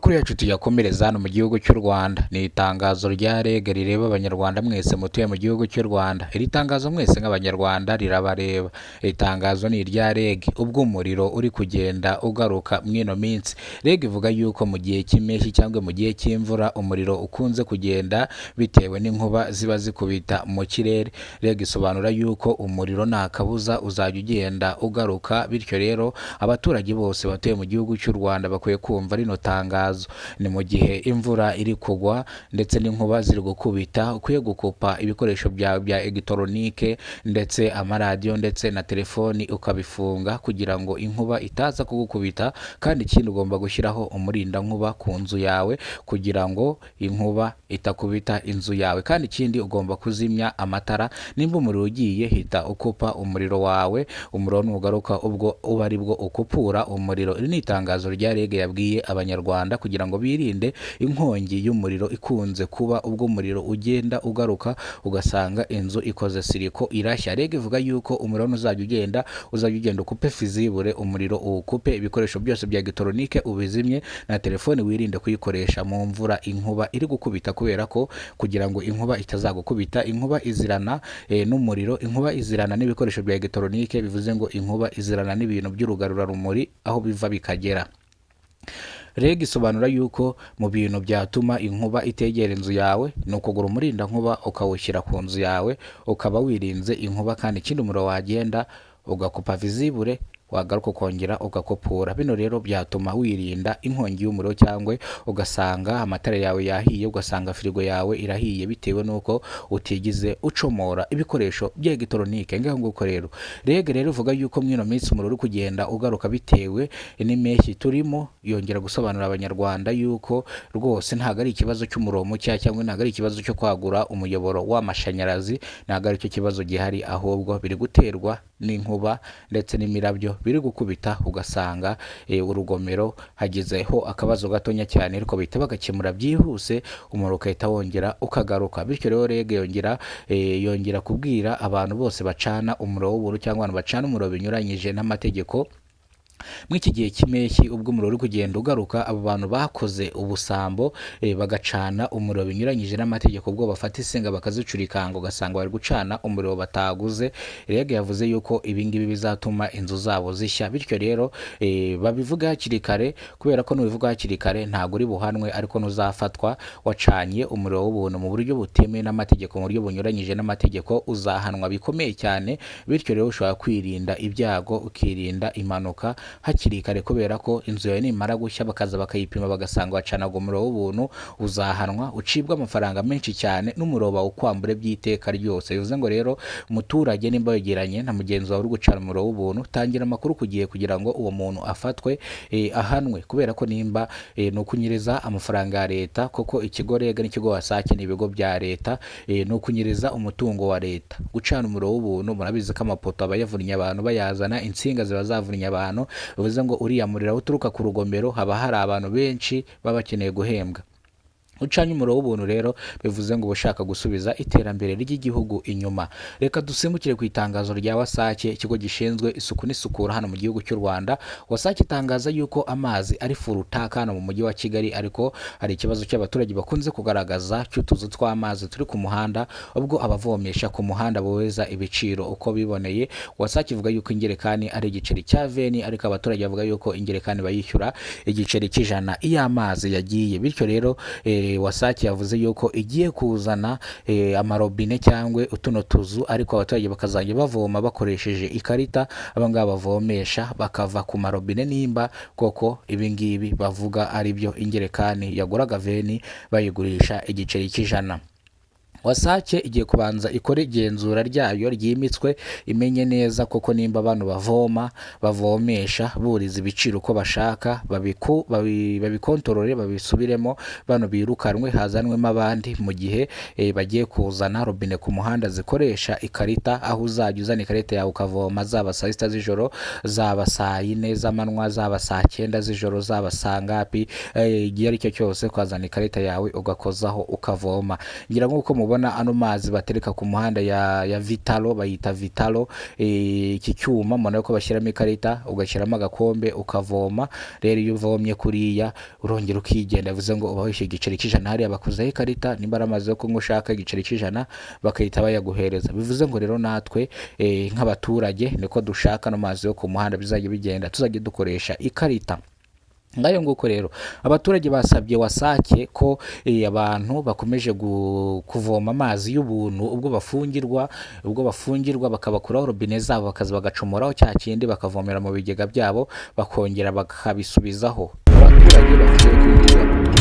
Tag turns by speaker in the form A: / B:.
A: Amakuru yacu tuyakomereza hano mu gihugu cy'u Rwanda. Ni itangazo rya REG rireba Abanyarwanda mwese mutuye mu gihugu cy'u Rwanda. Iri tangazo mwese nk'Abanyarwanda rirabareba. Iri tangazo ni irya REG ubwo umuriro uri kugenda ugaruka mw'ino minsi. REG ivuga yuko mu gihe cy'impeshyi cyangwa mu gihe cy'imvura umuriro ukunze kugenda bitewe n'inkuba ziba zikubita mu kirere. REG isobanura yuko umuriro nta kabuza uzajya ugenda ugaruka, bityo rero abaturage bose batuye mu gihugu cy'u Rwanda bakwiye kumva rino tangazo. Ni mu gihe imvura iri kugwa ndetse n'inkuba ziri gukubita, ukwiye gukupa ibikoresho byawe bya elegitoronike ndetse amaradiyo ndetse na telefoni ukabifunga kugira ngo inkuba itaza kugukubita. Kandi ikindi, ugomba gushyiraho umurindankuba ku nzu yawe kugira ngo inkuba itakubita inzu yawe. Kandi ikindi, ugomba kuzimya amatara. Nimba umuriro ugiye, hita ukupa umuriro wawe. Umuriro nugaruka, ubwo uba ari bwo ukupura umuriro. Iri ni itangazo rya REG yabwiye Abanyarwanda kugira ngo birinde inkongi y'umuriro ikunze kuba ubwo umuriro ugenda ugaruka, ugasanga inzu ikoze circuit irashya. REG ivuga yuko umuriro nuzajya ugenda, uzajya ugenda ukupe fizibure, umuriro uwukupe, ibikoresho byose bya elegitoronike ubizimye, na telefone wirinde kuyikoresha mu mvura inkuba iri gukubita, kubera ko kugira ngo inkuba itazagukubita. Inkuba izirana n'umuriro, inkuba izirana n'ibikoresho bya elegitoronike, bivuze ngo inkuba izirana n'ibintu by'urugarurarumuri aho biva bikagera. REG isobanura yuko mu bintu byatuma inkuba itegera inzu yawe ni ukugura umurindankuba ukawushyira ku nzu yawe, ukaba wirinze inkuba. Kandi ikindi, umuriro wagenda ugakupa vizibure, wagaruka ukongera ugakupura. Bino rero byatuma wirinda inkongi y'umuriro, cyangwa ugasanga amatara yawe yahiye, ugasanga firigo yawe irahiye bitewe n'uko utigize ucomora ibikoresho bya elegitoronike. Ngaho nguko rero, REG rero ivuga yuko mw'ino minsi umuriro uri kugenda ugaruka bitewe n'impeshyi turimo. Yongera gusobanurira Abanyarwanda yuko rwose ntabwo ari ikibazo cy'umuriro mukeya, cyangwa ntabwo ari ikibazo cyo kwagura umuyoboro w'amashanyarazi, ntabwo aricyo kibazo gihari, ahubwo biri guterwa n'inkuba ndetse n'imirabyo biri gukubita, ugasanga urugomero hagizeho akabazo gatonya cyane, ariko bahita bagakemura byihuse, umuriro ugahita wongera ukagaruka. Bityo rero REG yongera kubwira abantu bose bacana umuriro w'ubuntu cyangwa abantu bacana umuriro binyuranyije n'amategeko muri iki gihe cy'impeshyi ubwo umuriro uri kugenda ugaruka, abo bantu bakoze ubusambo bagacana umuriro binyuranyije n'amategeko, ubwo bafata insinga bakazicurikanga, ugasanga bari gucana umuriro bataguze. REG yavuze yuko ibi ngibi bizatuma inzu zabo zishya. Bityo rero babivuga hakiri kare, kubera ko nubivuga hakiri kare ntabwo uri buhanwe, ariko nuzafatwa wacanye umuriro w'ubuntu mu buryo butemewe n'amategeko, mu buryo bunyuranyije n'amategeko, uzahanwa bikomeye cyane. Bityo rero ushobora kwirinda ibyago, ukirinda impanuka hakiri kare, kubera ko inzu yawe nimara gushya bakaza bakayipima bagasanga wacanaga umuriro w'ubuntu, uzahanwa, ucibwe amafaranga menshi cyane, n'umuriro bawukwambure by'iteka ryose. Bivuze ngo rero muturage, nimba wegeranye na mugenzi wawe uri gucana umuriro w'ubuntu, tangira amakuru ku gihe kugira ngo uwo muntu afatwe, ahanwe, kubera ko nimba ni ukunyereza amafaranga ya leta, kuko ikigo REG n'ikigo WASAC ni ibigo bya leta, ni ukunyereza umutungo wa leta gucana umuriro w'ubuntu. Murabizi ko amapoto aba yavunnye abantu bayazana, insinga ziba zavunnye abantu, bivuze ngo uriya muriro aho uturuka ku rugomero haba hari abantu benshi baba bakeneye guhembwa. Ucanye umuriro w'ubuntu rero, bivuze ngo uba ushaka gusubiza iterambere ry'igihugu inyuma. Reka dusimbukire ku itangazo rya WASAC, ikigo gishinzwe isuku n'isukura hano mu gihugu cy'u Rwanda. WASAC itangaza yuko amazi ari full tank hano mu mujyi wa Kigali, ariko hari ikibazo cy'abaturage bakunze kugaragaza cy'utuzu tw'amazi turi ku muhanda, ubwo abavomesha ku muhanda bohereza ibiciro uko biboneye. WASAC ivuga yuko ingerekani ari igiceri cya 20, ariko abaturage bavuga yuko ingerekani bayishyura igiceri cy'100 iyo amazi yagiye. Bityo rero WASAC yavuze yuko igiye kuzana amarobine cyangwa utuno tuzu, ariko abaturage bakazajya bavoma bakoresheje ikarita. Aba ngaba bavomesha bakava ku marobine, nimba koko ibi ngibi bavuga ari byo, ingerekani yaguraga 20 bayigurisha igiceri cy'100. WASAC igiye kubanza ikore igenzura ryayo ryimitswe, imenye neza koko nimba abantu bavoma, bavomesha buriza ibiciro uko bashaka, babikontorore, babisubiremo, bano birukanwe hazanwemo abandi, mu gihe bagiye kuzana robine ku muhanda zikoresha ikarita, aho uzajya uzana ikarita yawe ukavoma, zaba saa 6 z'ijoro, zaba saa 4 z'amanywa, zaba saa 9 z'ijoro, zaba saa ngapi, igihe ari cyo cyose ukazana ikarita yawe ugakozaho ukavoma. Ngira nk'uko mubona Mubona ano mazi batereka ku muhanda ya Vitalo, bayita Vitalo. Iki cyuma mubona ko bashyiramo ikarita, ugashyiramo agakombe, ukavoma. Rero iyo uvomye kuriya urongera ukigenda, bivuze ngo uba wishyuye igiceri cy'ijana. Hariya bakuzaho ikarita, nimba ari amazi yo kunywa ushaka, igiceri cy'ijana, bagahita bayaguhereza. Bivuze ngo rero natwe nk'abaturage niko dushaka ano mazi yo ku muhanda bizajya bigenda, tuzajya dukoresha ikarita. Ngayo nguko rero, abaturage basabye WASAC ko abantu bakomeje kuvoma amazi y'ubuntu ubwo bafungirwa bakabakuraho robine zabo, bakaza bagacomoraho cya kindi, bakavomera mu bigega byabo, bakongera bakabisubizaho. Abaturage bavuze ko ibi ngibi